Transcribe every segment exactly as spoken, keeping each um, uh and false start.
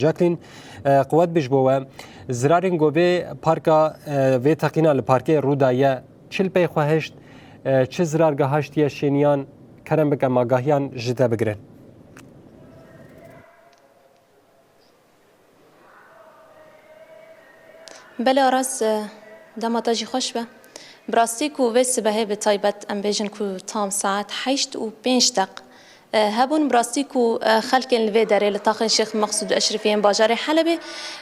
Jacqueline, e, quwet bî ji bo we. Zirarên ku vê parka, e, vê teqîna li parkê rû daye, çi li pey xwe hişt, e, çi zirar gihaştiye şêniyan, kerem bike em agahiyan ji te bigirin. Belê Aras, e, dema te jî xweş be. Bi rastî ku vê sibehê bi taybet em bêjin ku tam saet heşt û pênc deq, e, hebûn. Bi rastî ku, e, xelkên li vê derê li taxên Şêx Meqsûd û Eşrefî yên bajarê Helebê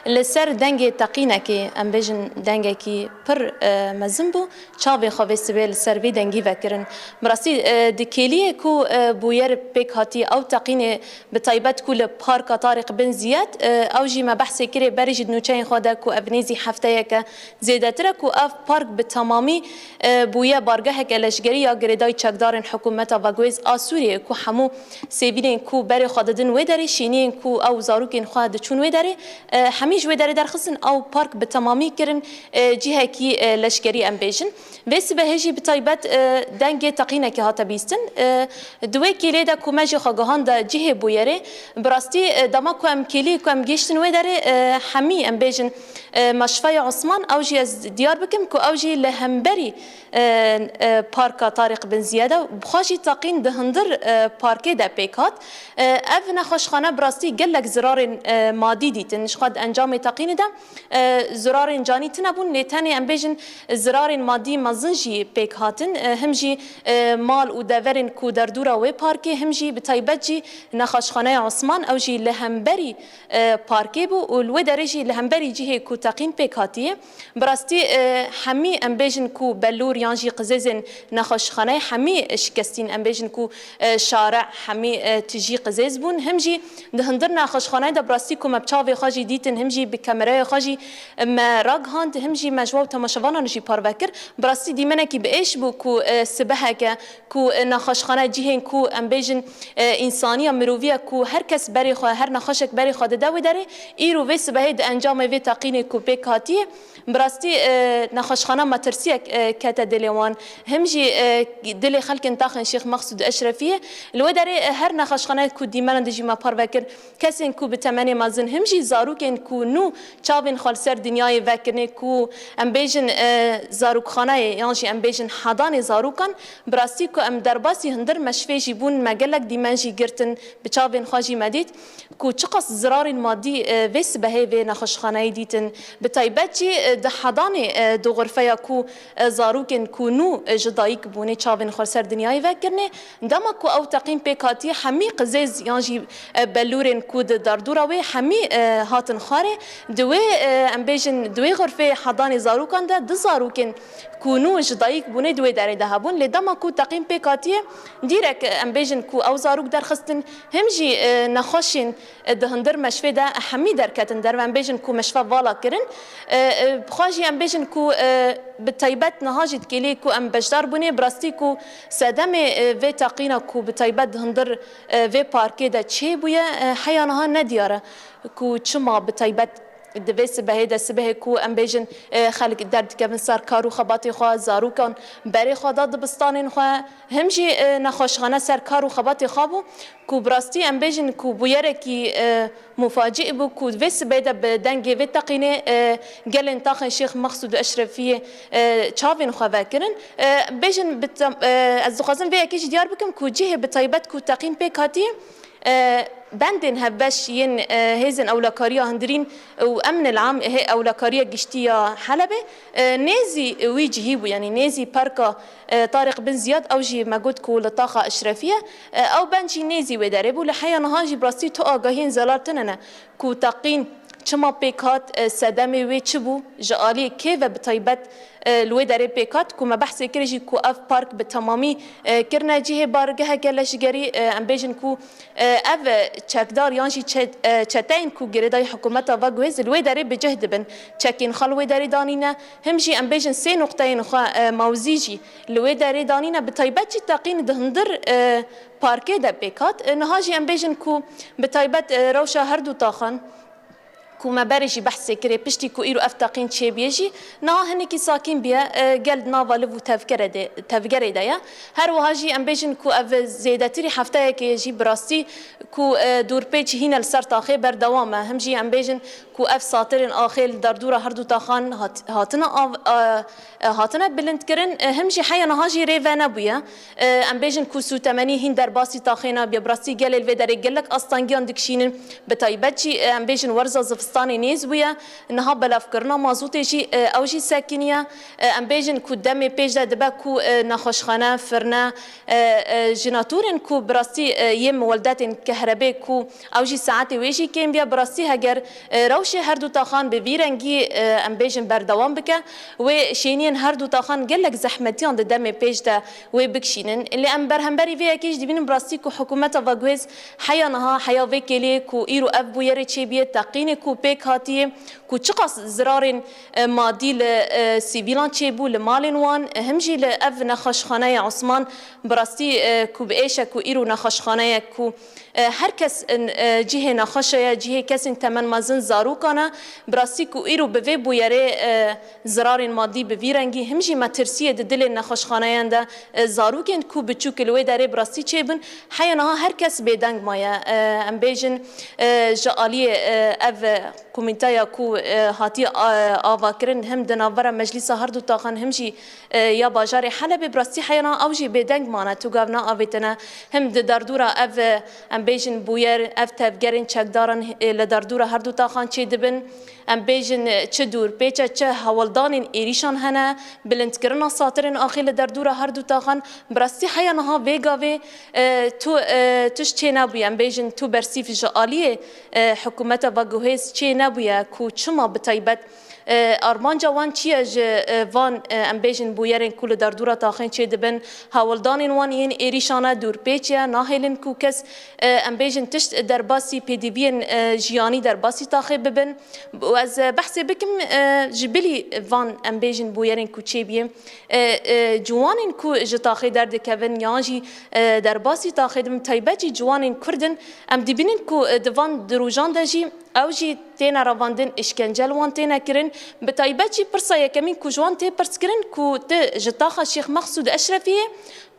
li ser dengê teqînekê, em bêjin dengekî pir, e, mezin bû, çavê xwe vê sibê li ser vê dengî vekirin. Bi rastî, e, di kêliyê ku, e, bûyer pêk hatiye ew teqînê, bi taybet ku li Parka Tarîq Bin Ziyad, e, ew jî me behsê kirê berî jî di nûçeyên xwe de ku ev nêzî hefteyeke zêdetir e ku ev park bi temamî, e, bûye bargeheke leşgerî ya girêdayî çekdarên hikûmeta veguhêz a Sûriyê ku hemû sêvînên ku berê xwe didin wê derê, şîniyên ku ew zarokên xwe diçûn wê derê, e, hemî ji wê derê derxistin, ew park bi temamî kirin, e, cihekî, e, leşgerî em bêjin. Vê sibehê jî bi taybet, e, dengê teqînekê hate bîstin. E, di wê kêlê de ku me jî xwe gihand de cihê bûyerê, bi rastî, e, dema ku em kêlî ku em gihiştin wê derê, e, hemî em bêjin, e, Meşfeya Osman, ew jî ez diyar bikim ku ew jî li hemberî, e, e, parka Tarîq Bin Ziyad e. Bi xwe jî teqîn di hundir, e, parkê de pêk hat. E, ev nexweşxane bi rastî gelek zirarên, e, madî dîtin. Ji xwe di encamê teqînê de, e, zirarên canî tune bûn, lê tenê em bêjin zirarên madî mezin jî pêk hatin. E, him jî, e, mal û deverên ku derdora wê parkê, him jî bi taybet jî nexweşxaneya Osman, ew jî li hemberî, e, parkê bû û li wê derê jî li hemberî cihê ku teqîn pêk hatiye. Bi rastî, e, hemî em bêjin ku belûr yan jî qizêzên nexweşxaneyê hemî şikestîn, em bêjin ku, e, şare hemî, e, tijî qizêz bûn. Him jî di hundir nexweşxaneyê de bi rastî ku me bi çavê xwe jî dîtin, him jî bi kameraya xwe jî me ragihand, him jî me ji we û temaşevanan jî parve kir. Bi rastî dîmenekî bi êş bû ku, e, sibeheke ku, e, nexweşxane cihên ku em bêjin, e, însaniya miroviya ku her kes berê xwe, her nexweşek berê xwe dide wê derê, îro vê sibehê di encamê vê teqînê ku pêk hatiye, bi rastî, e, nexweşxana metirsiyek, e, kete dilê wan. Him jî, e, dilê xelkên taxên Şêx Meqsûd Eşrefiyê. Li wê derê, e, her nexweşxane ku dîmena dijî me parve kir, kesên ku bi temenê mezin, him jî zarokên ku nû çavên xwe li ser dinyayê vekirine, ku em bêjin, e, zarokxaneyê yan jî em bêjin hedanê zarokan, bi rastî ku em derbasî hundir meşfê jî bûn, me gelek dîmen jî girtin, bi çavên xwe jî me dît ku çiqas zirarên madî, e, vê sibehê vê nexweşxaneyê dîtin. Bi taybet jî, e, di hedanê, e, di xurfeya ku, e, zarokên ku nû, e, ji dayik bûnê çavên xwe ser dinyayê vekirine, dema ku ew teqîn pêk hatiye, hemî qizêz yan jî, e, belûrên ku di derdora wê hemî, e, hatin xwarê. Di wê, e, em bêjin, di wê xurfê hedanê zarokan de du zarokên ku nû ji dayik bûnê di wê derê de hebûn. Lê dema ku teqîn pêk hatiye, dîrek, e, em bêjin ku ew zarok derxistin, him jî, e, nexweşên, e, di hundir meşfê de hemî derketin derve. Em bêjin ku meşfe vala kirin. E, e, bi xwe jî em bêjin ku, e, bi taybet niha jî di kêliyê ku em beşdar bûnê, bi rastî ku sedemê, e, vê teqîna ku bi taybet di hundir, e, vê parkê de çêbûye, e, heya niha nediyar e ku çima bi taybet di vê sibehê de, sibehê ku em bêjin, e, xelk derdikevin ser kar û xebatê xwe, zarokan berê xwe da dibistanên xwe, him jî, e, nexweşxane ser kar û xebatê xwe bû, ku bi rastî em bêjin ku bûyerekî, e, mufacî bû ku vê sibê de bi dengê vê teqînê, e, gelên taxên Şêx Meqsûd û Eşrefiyê, e, çavên xwe vekirin. E, bêjin bi tem-, e, ez dixwazim vê yekê jî diyar bikim ku cihê bi taybet ku teqîn pêk hatiye, e, bendên hevbeş yên, e, hêzên ewlekariya hundirîn û emnil am hê ewlekariya giştî ya Helebê, e, nêzî wî cihî bû, yanî nêzî parka, e, Tarîq Bin Ziyad, ew jî me got ku li taxa Eşrefî ye. E, ew bend jî nêzî wê derê bû. Li heya niha jî bi rastî tu agahiyên zelal tune ne ku teqîn çima pêk hat, e, sedemê wê çi bû, ji aliyê kê ve bi taybet, e, li wê derê pêk hat, ku me behsê kirê jî ku ev park bi temamî, e, kirine cihê bargeheke leşgerî, e, em bêjin ku, e, ev çekdar yan jî çe-, e, çeteyên ku girêdayî hikûmeta veguhêz li wê derê bi cih dibin. Çekên xwe li wê derê danîne, him jî em bêjin sê nuqteyên xwe, e, mewzî jî li wê derê danîne, bi taybet jî teqîn di hundir, e, parkê de pêk hat. E, niha jî em bêjin ku bi taybet, e, rewşa her du taxan, Ku me berê jî behsê kirê, piştî ku îro ev teqîn çêbûye jî, niha hinekî sakîn bûye, e, gel di nava liv û tevkere de, tevgerê de ye. Her wiha jî em bêjin ku ev zêdetirî hefteyekê ye jî bi rastî ku, e, dûrpêç hîne li ser taxê berdewam e. Him jî em bêjin ku ev satirên axê li derdora her du taxan hat-, hatine av-, e, e, hatine bilindkirin, e, him jî heya niha jî rê venebûye. E, em bêjin ku sûtemenî hîn derbasî taxê nabiye. Bi rastî gelê li vê derê gelek astengiyan dikişînin. Bi taybet jî, e, em bêjin werza zivistanê nêz bûye. Niha belavkirina mazotê jî, e, ew jî sekiniye. E, em bêjin ku demê pêş de dibe ku, e, nexweşxane, firne, e, e, jeneratûrên ku bi rastî, e, yê miweldetên kehrebê ku ew jî saetê wê jî kêm biya, bi rastî heger, e, rewşê her du taxan bi vî rengî, e, em bêjin berdewam bike, wê şêniyên her du taxan gelek zehmetiyan di demê pêş de wê bikişînin. Lê em berhemberî vê yekê jî dibînin bi rastî ku hikûmeta veguhêz heya niha, heya vê kêliyê ku îro ev bûyerê çêbûye, teqînê ku pêk hatiye, ku çiqas zirarên, e, madî li, e, sivîlan çêbû, li malên wan, e, him jî li ev nexweşxaneya Osman, bi rastî, e, ku bi êş e ku îro nexweşxaneyek ku, e, her kes, e, cihê nexweşe ye, cihê kesên temenmezin, zarokan e, bi rastî ku îro bi vê bûyerê, e, zirarên madî bi vî rengî, him jî metirsiyê di dilên nexweşxaneyan de, e, zarokên ku biçûk li wê derê bi rastî çêbin, heya niha her kes bêdeng maye. E, em bêjin, e, ji aliyê, e, ev, e, komîteya ku, e, hatiye, e, avakirin, him di navbera meclîsa her du taxan, him jî, e, ya bajarê Helebê, bi rastî heya niha ew jî bêdeng mane, tu gav naavêtine. Him di derdora ev, e, em bêjin bûyer, ev tevgerên çekdaran, e, li derdora her du taxan çêdibin. Em bêjin, e, çi dûrpêç e, çi hewldanên êrîşan hene, bilindkirina satirên axê li derdora her du taxan. Bi rastî heya niha vê gavê, e, tu, e, tişt çê nebûye. Em bêjin tu bersîv ji aliyê, e, hikûmeta veguhêz çê nebûye ku çima bi taybet, e, armanca wan çi ye ji, e, van, e, em bêjin bûyerên ku li derdora taxên çêdibin, hewldanên wan yên êrîşan e, dûrpêç ye, nahêlin ku kes, e, em bêjin tişt derbasî pêdiviyên, e, jiyanî derbasî taxê bibin. Û ez, e, behsê bikim, e, ji bilî van em bêjin bûyerên ku çêbûye, e, e, ciwanên ku ji taxê derdikevin yan jî, e, derbasî taxê dibin, taybet jî ciwanên Kurd in, em dibînin ku, e, di van di rojan de jî ew jî têne revandin, îşkence li wan têne kirin. Bi taybet jî pirsa yekemîn ku ji wan tê pirs kirin ku tu ji taxa Şêx Mexsûd Eşrefiyê,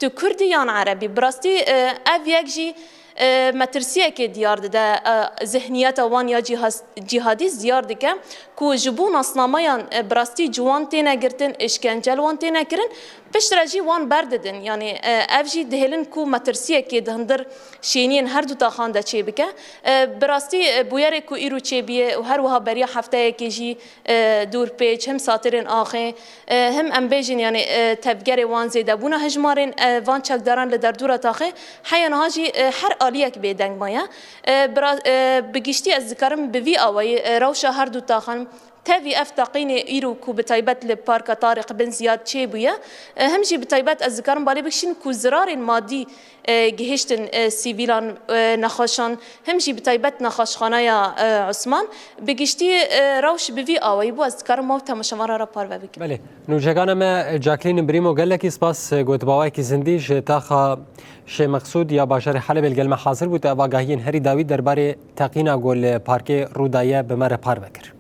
tu Kurd î yan Erebî? Bi rastî, e, ev yek jî, e, metirsiyekê diyar dide, e, zihniyeta wan ya cîhas-, cîhadîst diyar dike ku ji bo nasnameyan, e, bi rastî ciwan têne girtin, îşkence li wan têne kirin, piştre jî wan berdidin. Yanî, e, ev jî dihêlin ku metirsiyekê di hundir şêniyên her du taxan de çêbike. E, bi rastî, e, bûyerê ku îro çêbûye û her wiha beriya hefteyekê jî, e, dûrpêç, him satirên axê, e, him em bêjin, yanî, e, tevgerê wan, zêdebûna hejmarên, e, van çekdaran li derdora taxê, heya niha jî, e, her aliyek bêdeng maye. E, bi ra-, e, bi giştî ez dikarim bi vî awayî, e, rewşa her du taxan tevî ev teqînê îro ku bi taybet li Parka Tariq Bin Ziyad çêbûye, e, him jî bi taybet ez dikarim balê bikişînim ku zirarên madî, e, gihiştin, e, sivîlan, e, nexweşan, him jî bi taybet nexweşxaneya, e, Osman, bi giştî, e, rewş bi vî awayî bû, ez dikarim wan temaşevanan re parve bikim. Belê. Nûçegana me Jacqueline Brîmo, gelekî spas, e, got bi awayekî zindî ji taxa Şêx Mexsûd ya bajarê Helebê li gel me hazir bû, te ev agahiyên herî dawî derbarê teqîna ku li parkê rû daye bi me re parve kir.